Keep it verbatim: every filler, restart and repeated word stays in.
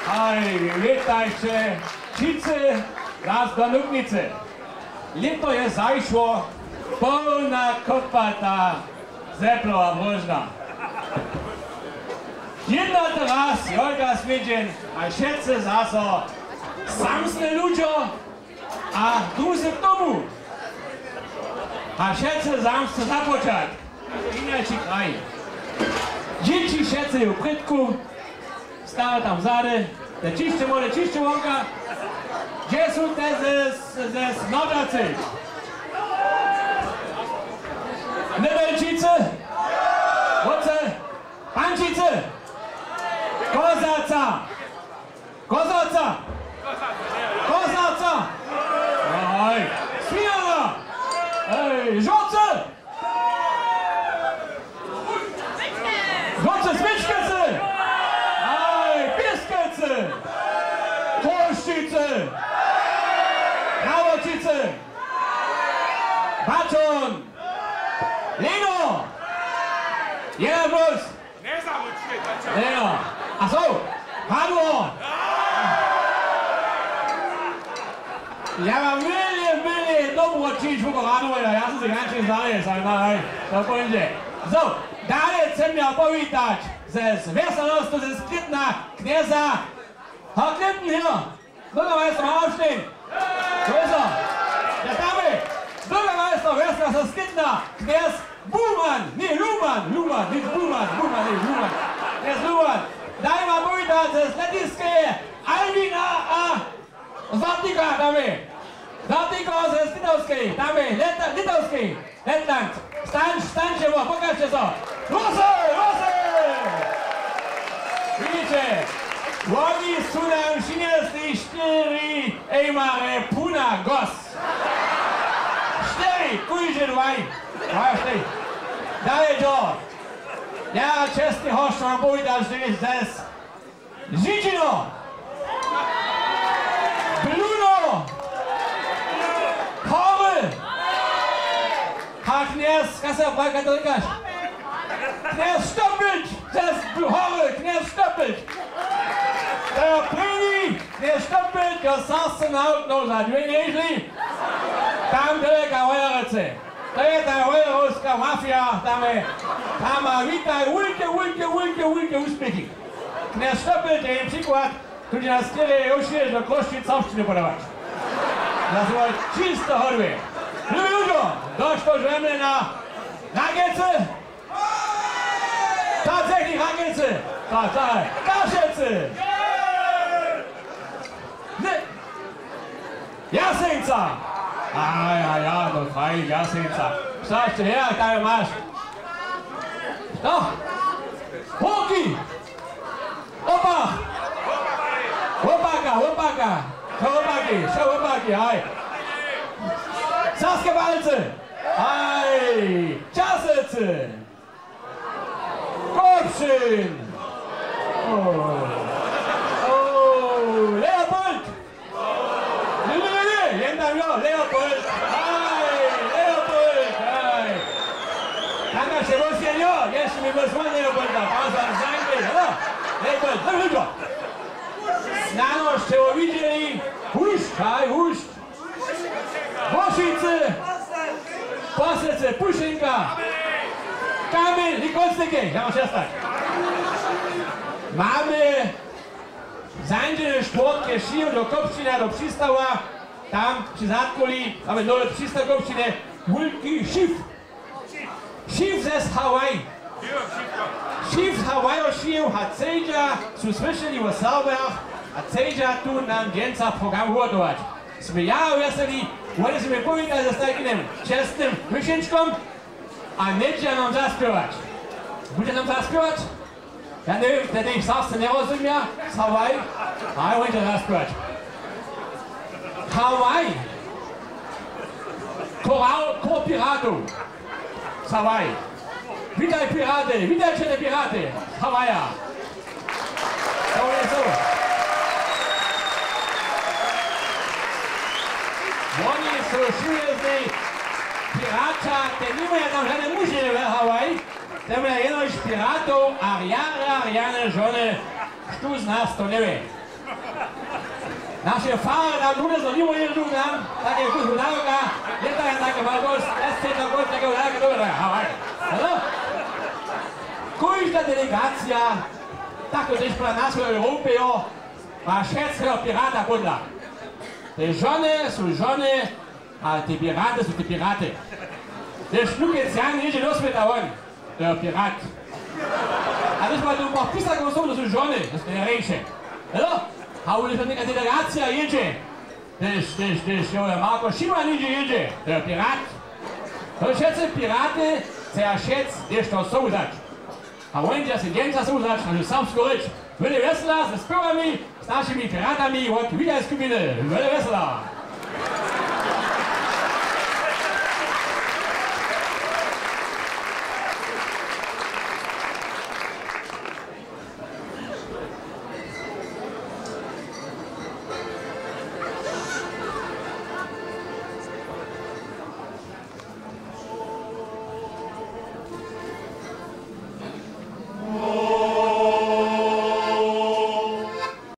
Haj, wětajće wšitcy raz do Nuknicy. Lěto je zašło, połna kopata zeplowa mróžna. Jědnaty raz Jolka Swědźeń a wšetcy zaso samsny ludźo a duzy k tomu. A wšetcy samsny započat. Inači kraj. Dźěći wšetcy je w prědku. Stary tam vzady, te ćišće młode, ćišće wonka. Hdźe su te ze, ze Smjerdźacy? Njedolčicy? Wótře? Pančicy? Kozaca? Kozaca? Kozaca? Aj, Smjera! Ej, Žorcy! Wótře, Smječkece! Aj, Pěskece! Chrósćice! Nawodźice! Baćon! Leno! Jeden plus! Leno! A so! Padło! Ja wam wjele, wjele dobro čińć, woko rano, ja, ja sam se gančin zale, sam na, haj, to póńdźe. So, dale chcem ja powitać ze, z Wjesalostu, ze Sklětna, knjeza Harklitten, jo, bürgermeister Hafstein, größer, ja, damy, bürgermeister Wjesalostu, ze Sklětna, knjez Buman, ne, Luman, Luman, ne, Buman, Buman, ne, Luman, knjez Luman, dale ma powitać ze Slediskeje, Alwina a Zartika, damy. Zartiko ze Litowskej, damy. Leta-, Litowskej, Lettland. Stańć, stańće, wo-, pokažće so. Rusy, Rusy! Widźiće, woni su nam přinjesli štyri ejmary puna gos. Štyri, kóždy dwaj. Dwaj, štyri. Dale, jo. Ja, čestny hosć, mam powitać, štyri zes. Židźino! Bluno! Chory! A knjez, kaj se prawi, kaj to rěkaš? Knjez Štopyć! Knjez Chory, knjez Štopyć! To je prěni, knjez Štopyć, jo, sasy nawuknął za dwě něžli. Tam daleka Wojerecy. To je ta wojerowska mafija, tam je, tam ma witaj wulke, wulke, wulke, wulke wuspěchi. Knjez Štopyć je jen přikład, hdźe na skerje je wšě do Chrósćic serbšćinu podawać. Na swój čisto hoduje. Lubi ludźo, došło žwemle na Rakecy. Tatsächlich Rakecy. Tatsächlich. Kašecy. Ne. Jaseńca. A, ja, ja, no fajn, Jaseńca. Štašće, ja, kaj maš? Što? Hoki! Opa! Opaka, opaka! Što opaki, što opaki, aj! Saske palce! Aj! Časecy! Kopšin! O. O, Leopold! Ne, ne, ne, ne, jen tam, jo, Leopold! Aj, Leopold, aj! Tam na Šewowskie, jo, ješ mi wózł Leopolda, tam sam zańkli, jo! Leopold, no, no, no! Snano sće wo widźeli, hušć, aj, hušć! Łošicy, Posledcy, Pušenka, Kamjeń, Nikonsnike, ja mam přestać. Mamy zańdźeny štwórtk je šiju do Kopšina, do přistawa, tam při Zadkuli, mamy nowy přistaw Kopšiny, wulki šif. Šif z Hawaii. Šif z Hawaii šiju a chcedźa, su słyšeli wo Serbach a chcedźa tu nam dźensa program wuhotować. Smy jara wjeseli, wone su mi powědali ze stajkim čestnym myšlenčkom a njedźa nam zaspěwać. Budźa nam zaspěwać? Ja njewěm, tehdy jich serbsce njerozumja, Hawaii, a woni to zaspěwać. Hawaii! Chór, chór piratow. Sawaj. Witaj piraty, witajće te piraty. Hawaja. To je to. Woni su přiwjezli piraća, te nimaja tam žane muže we Hawaji. Te maja jenož piratow a rjane, rjane žony. Štó z nas to njewě? Naše fary nam nule so nimo jedu nam, tak je kuzmu naroka, je tak, tak je malo dost, je se to kuzmu, tak je naroka, dobra, hawaj. Halo? Kóžda delegacija, tak to tež pola nas w Europě, jo, ma šećeho pirata podla. Te žony su žony, a te piraty su te piraty. Te šnuke cjany jědźe do swěta won, to je pirat. A my smy tu po pisakom są, to su žony, to su te rejše. Halo? A wón je něka delegacija jědźe. Tež, tež, tež, jo, Marko Šiman jědźe, jědźe, to je pirat. To wšetcy piraty, chceja wšetc něšto sołzać. A wón dźe sej dźensa sołzać našu serbsku rěč. Wjele wjesela ze spěwami, z našimi piratami wot Widaj skupiny. Wjele wjesela.